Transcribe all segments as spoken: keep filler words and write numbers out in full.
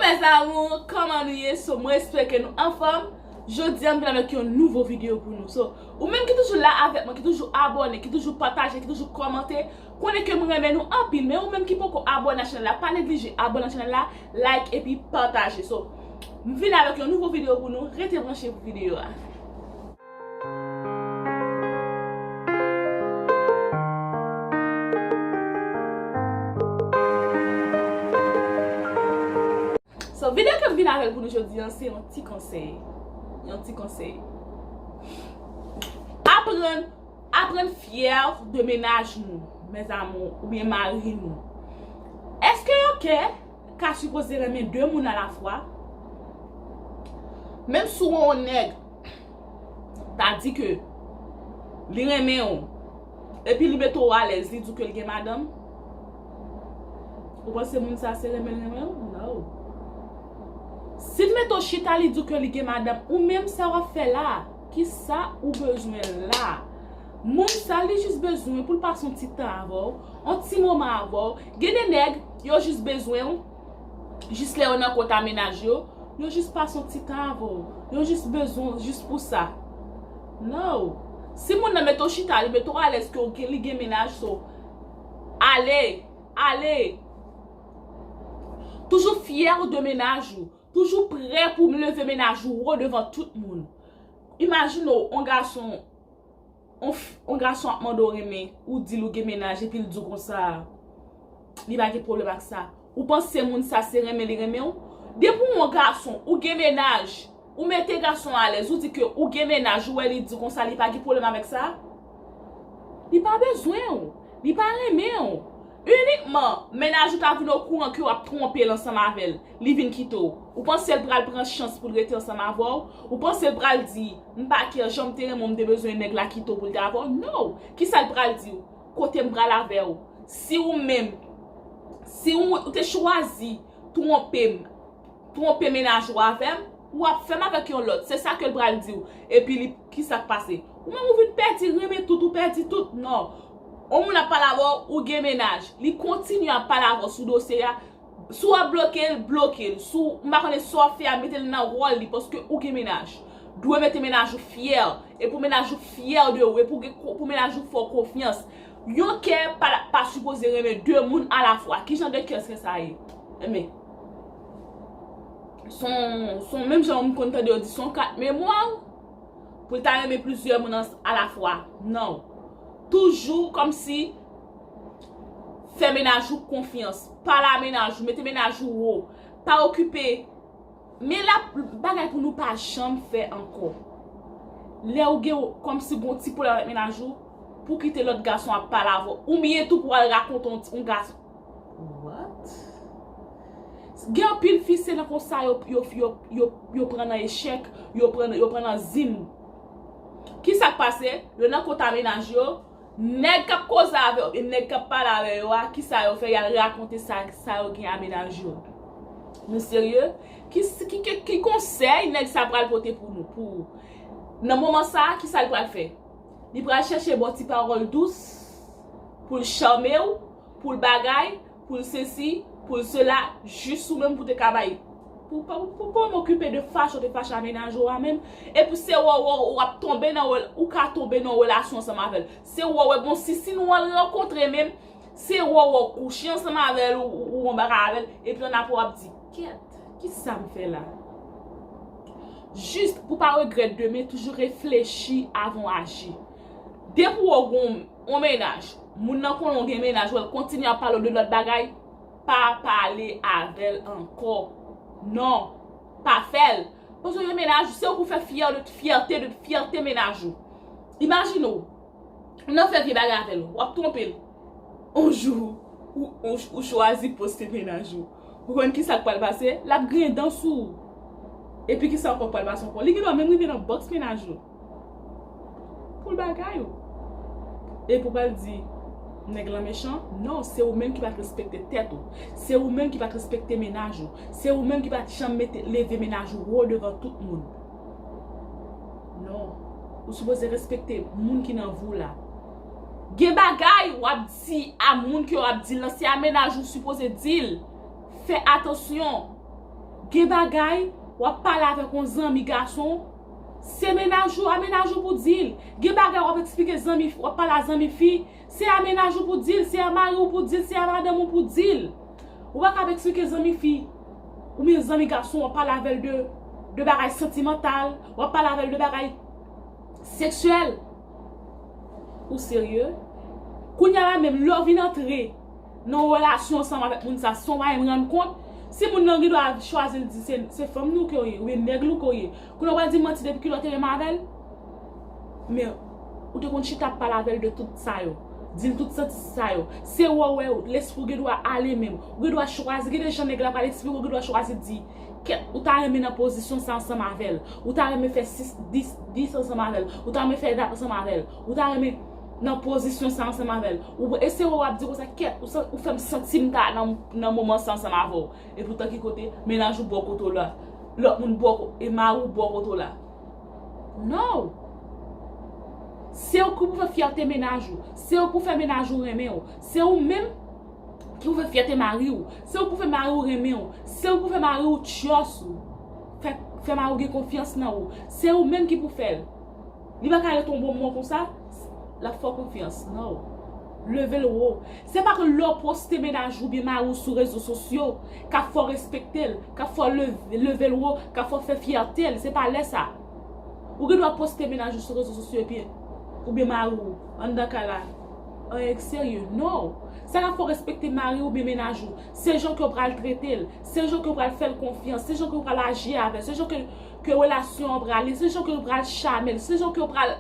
Mes amours, kòman nou ye? So, mwen espere ke nou anfòm. Jodi a, m vin avèk yon nouvo videyo pou nou. So, ou menm ki toujou la avèk mwen, ki toujou abòne, ki toujou pataje, ki toujou kòmante, konnen ke m renmen nou anpil. Men ou menm ki poko abòne a chanèl la, pa neglije abòne a chanèl la, like epi pataje. So, m vin avèk yon nouvo videyo pou nou. Rete branche pou videyo a. So, videyo ke m vin avèl pou nou jodi a, se yon ti konsèy. Yon ti konsèy. Aprann, aprann fyè de mennaj nou, mes amours, oubyen mari nou. Èske yon kè ka sipoze renmen de moun alafwa? Menm si w yon nèg, ta di ke li renmen w, epi li mete w alèz, li di w ke l gen madanm, ou panse moun sa se renmen l renmen w? No. Si l mete w chita, li di w ke li gen madanm, ou menm sa w ap fè la? Kisa ou bezwen la? Moun sa, li jis bezwen pou l pase yon ti tan avè w, yon ti moman avè w. Gen de nèg, yo jis bezwen w, jis lè yo nan kont a mennaj yo, yo jis pase yon ti tan avè w. Yo jis bezwen w jis pou sa. No. Si moun nan mete w chita, li mete w alèz ke w gen, li gen mennaj, so, ale, ale. Toujou fyè de mennaj ou. Toujou prè pou leve mennaj ou wo devan tout moun. Imajine w, yon gason, yon f-, yon gason ap mande w renmen, ou di l ou gen mennaj, epi l di w konsa, li pa gen pwoblèm ak sa. Ou panse moun sa se renmen li renmen w? Depi w yon gason, ou gen mennaj, ou mete gason alèz, ou di ke ou gen mennaj, ou wè li di w konsa, li pa gen pwoblèm avèk sa? Li pa bezwen w. Li pa renmen w. Inikman, mennaj ou ta vin okouran ke w ap twonpe l ansanm avè l, li vin kite w. Ou panse l pral pran chans pou l rete ansanm avè w? Ou panse l pral di, "M pa kè, jan m te renmen w, m te bezwen nèg la kite w pou l te avè w"? No! Kisa l pral di w? "Kote m pral avè w? Si ou menm, si ou, ou te chwazi twonpe m, twonpe mennaj ou avè m, ou ap fè m avèk yon lòt." Se sa ke l pral di w. Epi li, kisa k pase? Ou menm ou vin pèdi, renmen tout, ou pèdi tout. No. Yon moun ap pale avè w, ou gen mennaj. Li kontinye ap pale avè w sou dosye a. Si w ap bloke l, bloke l. Si w, m pa konnen sa w ap fè a, mete l nan wòl li, paske ou gen mennaj. Dwe mete mennaj ou fyè. E pou mennaj ou fyè de ou. E pou gen ko-, pou mennaj ou fè w konfyans. Yon kè pa, pa sipoze renmen de moun alafwa. Ki jan de kè sa ye? Enben, se yon, se yon, menm jan m konn tande yo di, se yon kat memwa pou l ta renmen plizyè moun an, alafwa. No. Toujou kòmsi fè mennaj ou konfyans. Pale a mennaj ou, mete mennaj ou wo. Pa okipe. Men la, bagay pou nou pa janm fè ankò. Lè ou gen, kòmsi gon ti pwoblèm avèk mennaj ou, pou kite lòt gason ap pale avè w. Oubyen tou pou al rakonte yon ti, yon gason. What? Gen anpil fi, se nan konsa yo, yo, yo, yo, yo pran nan echèk, yo pran, yo pran nan zim. Kisa k pase? Yo nan kont a mennaj yo, nèg k ap koze avè yo, e nèg k ap pale avè yo a, kisa yo fè? Y al rakonte sa, sa yo gen a mennaj yo. Nou serye? Ki, ki, ki, ki konsèy nèg sa pral pote pou nou, pou ou? Nan moman sa a, kisa l pral fè? Li pral chèche ba w ti pawòl dous pou l chame w, pou l bagay, pou l sesi, pou l sela, jis ou menm pou te ka bay. Pou, pou, pou, pou pa okipe de fache w te fache a mennaj ou a menm. Epi se wè, wè, w ap tonbe nan rel-, ou ka tonbe nan relasyon ansanm avè l. Se wè, wè, bon, si, si nou al rankontre menm, se wè, wè, w kouche ansanm avè l, ou, ou, ou yon bagay avè l, epi annapre w ap di, "Kèt, kisa m fè la?" Jis pou pa regrèt demen, toujou reflechi avan w aji. Depi w wè w gen yon mennaj, moun nan konnen w gen mennaj, wè l kontinye ap pale w de lòt bagay, pa pale avè l ankò. Non, pa fè l. Paske w gen mennaj, se ou pou fè fyè de, fyète de, fyète mennaj ou. Imajine w, nan fè vye bagay avè l, w ap twonpe l. On jou, ou, ou, ou chwazi poste mennaj ou. Ou konn ki sa k pral pase? L ap griyen dan sou ou. Epi ki sa ankò k pral pase ankò? Li gendwa menm rive nan bòks mennaj ou. Pou l bagay ou. E pou pral di, nèg lan mechan? Non, se ou menm ki pa t respekte tèt ou. Se ou menm ki pa t respekte mennaj ou. Se ou menm ki pa t janm mete, leve mennaj ou wo devan tout moun. Non. Ou sipoze respekte moun ki nan vi w la. Gen bagay w ap di a moun ke w ap di l lan, se a mennaj ou sipoze di l. Fè atansyon. Gen bagay, w ap pale avèk yon zanmi gason, se mennaj ou, a mennaj ou pou di l. Gen bagay, w ap eksplike zanmi, w ap pale a zanmi fi, se a mennaj ou pou di l, se a mari w pou di l, se a madanm ou pou di l. Ou pa kab eksplike zanmi fi, oubyen zanmi gason, w ap pale avè l de, de bagay santimantal, w ap pale avè l de bagay seksyèl. Ou serye? Kounye a la menm, lè w vin antre nan yon relasyon ansanm avèk moun sa, san w pa menm rann kont, si moun nan gen dwa chwazi l di se, se fanm nou ke w ye, oubyen nèg nou ke w ye. Kounye a w pral di manti depi kilè w te menm avè l? Men, ou te konn chita ap pale avè l de tout sa yo. Di l tout santi sa yo. Se wè w wè, lespri w gen dwa ale menm. Ou gen dwa chwazi, gen de jan nèg la pral eksplike w, ou gen dwa chwazi di, kèt, ou ta renmen nan pozisyon sa ansanm avè l. Ou ta renmen fè sis, dis, dis ansanm avè l. Ou ta renmen fè dat ansanm avè l. Ou ta renmen nan pozisyon sa ansanm avè l. Ou, e se wè w ap di konsa, kèt, ou, san- ou fè m santi m ta nan, nan moman sa ansanm avè w. Epoutan ki kote, mennaj ou bò kote w la. Lòt moun bò ko-, e mari w bò kote w la. No! Se ou ki pou fè fyète mennaj ou. Se ou pou fè mennaj ou renmen w. Se ou menm ki pou fè fyète mari w. Se ou pou fè mari w renmen w. Se ou pou fè mari w trust ou. Fè, fè mari w gen konfyans nan ou. Se ou menm ki pou fè l. Li pa ka ret yon bon moman konsa, l ap fè w konfyans. No. Leve l wo. Se pa ke lè w poste mennaj ou byen mari w sou rezo sosyo, k ap fè w respekte l, k ap fè w leve, leve l wo, k ap fè w fè fyète l. Se pa lè sa. Ou gen dwa poste mennaj ou sou rezo sosyo epi, oubyen mari w, anndan kay la, anyen k serye. No. Sa k ap fè w respekte mari w oubyen mennaj ou, se jan ke w pral trete l, se jan ke w pral fè l konfyans, se jan ke w pral aji avè l, se jan ke, ke relasyon an pral ye, se jan ke w pral chame l, se jan ke w pral,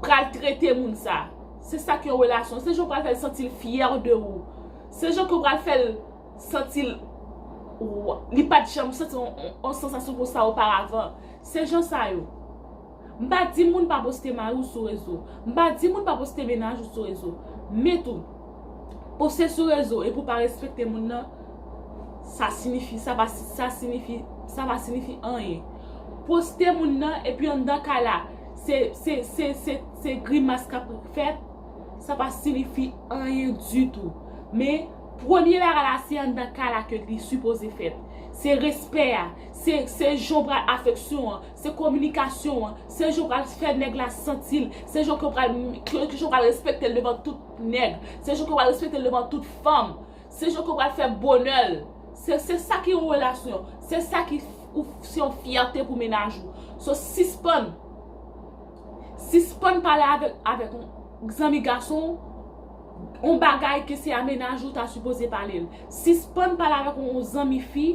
pral trete moun sa. Se sa ki yon relasyon. Se jan w pral fè l santi l fyè de ou. Se jan ke w pral fè l santi l, w- li pa t janm santi yon, yon, yon sansasyon konsa oparavan. Se jan sa yo. M pa di moun pa poste mari w sou rezo. M pa di moun pa poste mennaj ou sou rezo. Men tou, poste sou rezo epi w pa respekte moun nan, sa siyifi, sa pa, sa siyifi, sa pa siyifi anyen. Poste moun nan epi anndan kay la, se, se, se, se, se grimas k ap fèt, sa pa siyifi anyen ditou. Men, premye bagay la, se anndan kay la ke li sipoze fèt. Se respè a, se, se jan w pral afeksyon an, se kominikasyon an, se jan w pral fè nèg la santi l, se jan ke w pral, ke, ke jan w pral respekte l devan tout nèg, se jan ke w pral respekte l devan tout fanm, se jan ke w pral fè bonè l. Se, se sa ki yon relasyon, se sa ki f- ou, se yon fyète pou mennaj ou. So, sispann, sispann pale avèk, avèk yon zanmi gason, yon bagay ke se a mennaj ou ta sipoze pale l. Sispann pale avèk yon zanmi fi,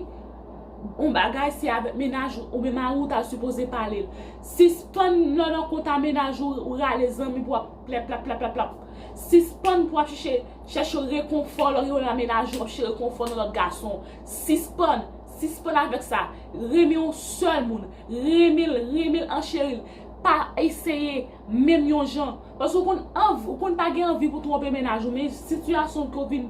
yon bagay se avèk mennaj ou oubyen mari w ta sipoze pale l. Sispann nan, nan kont a mennaj ou, ou rale zanmi pou w ap plèp, plap, plap, plap, plap. Sispann pou w ap chèche, chèche rekonfò lè w rive nan mennaj ou, w ap chèche rekonfò nan lòt gason. Sispann, sispann avèk sa. Renmen yon sèl moun. Renmen l, renmen l, ancheri l. Pa eseye menm yon jan. Paske ou konn anvi, ou konn pa gen anvi pou twonpe mennaj ou, men sitiyasyon ke w vin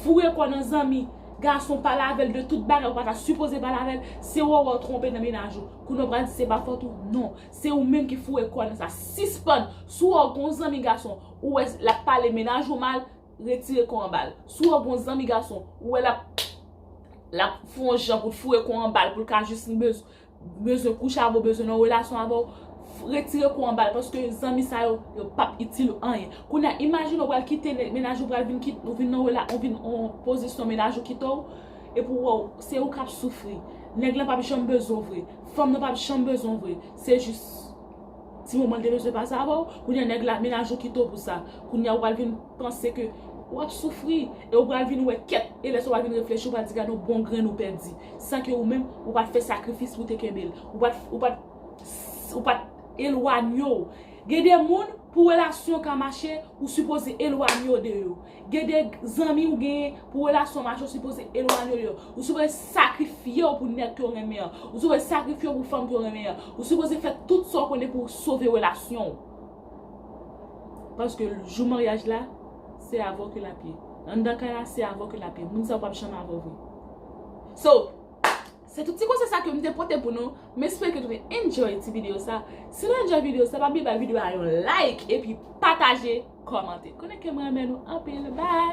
foure kò nan zanmi gason, pale avè l de tout bagay ou pa ta sipoze pale avè l, se wè w twonpe nan mennaj ou. Kounye a w pral di se pa fòt ou. Non, se ou menm ki foure kò nan sa. Sispann. Si w wè w gen yon zanmi gason, ou wè l ap pale mennaj ou mal, retire kò anba l. Si w wè w gen yon zanmi gason, ou wè l ap, l ap fè yon jan pou l foure kò anba l, pou l ka jis bezwen bezwen kouche avè w, bezwen nan relasyon avè w, f- retire kò anba l, paske zanmi sa yo, yo p ap itil ou anyen. Kounye a, imajine w pral kite nèg, mennaj ou pral vin kit- ou vin nan rela- ou vin nan pozisyon mennaj ou kite w, epi w wè w, se ou k ap soufri. Nèg lan p ap janm bezwen w vre. Fanm nan p ap janm bezwen w vre. Se jis ti moman l te bezwen pase avè w, kounye a nèg la, mennaj ou kite w pou sa. Kounye a ou pral vin panse ke w ap soufri, e ou pral vin wè kèt, e lè sa w pral vin reflechi, ou pral di gade yon bon grenn ou pèdi, san ke ou menm, ou pa t fè sakrifis pou te kenbe l, ou pa t, ou pa t, ou pa t elwanye w. Gen de moun, pou relasyon ka mache, ou sipoze elwanye w de yo. Gen de zanmi ou genyen, pou relasyon mache, ou sipoze elwanye w de yo. Ou sipoze sakrifye w pou nèg ke w renmen an. Ou sipoze sakrifye w pou fanm ke w renmen an. Ou sipoze fè tout sa w konnen pou w sove relasyon w. Paske jou maryaj la, se avè w ke l ap ye. Anndan kay la, se avè w ke l ap ye. Moun sa yo p ap janm avè w vre. So, se tout ti konsèy sa ke m te pote pou nou. M espere ke nou te enjoy ti videyo sa. Si nou enjoy videyo sa, pa bliye bay videyo a yon like epi pataje, kòmante. Konnen ke m renmen nou anpil. Bye!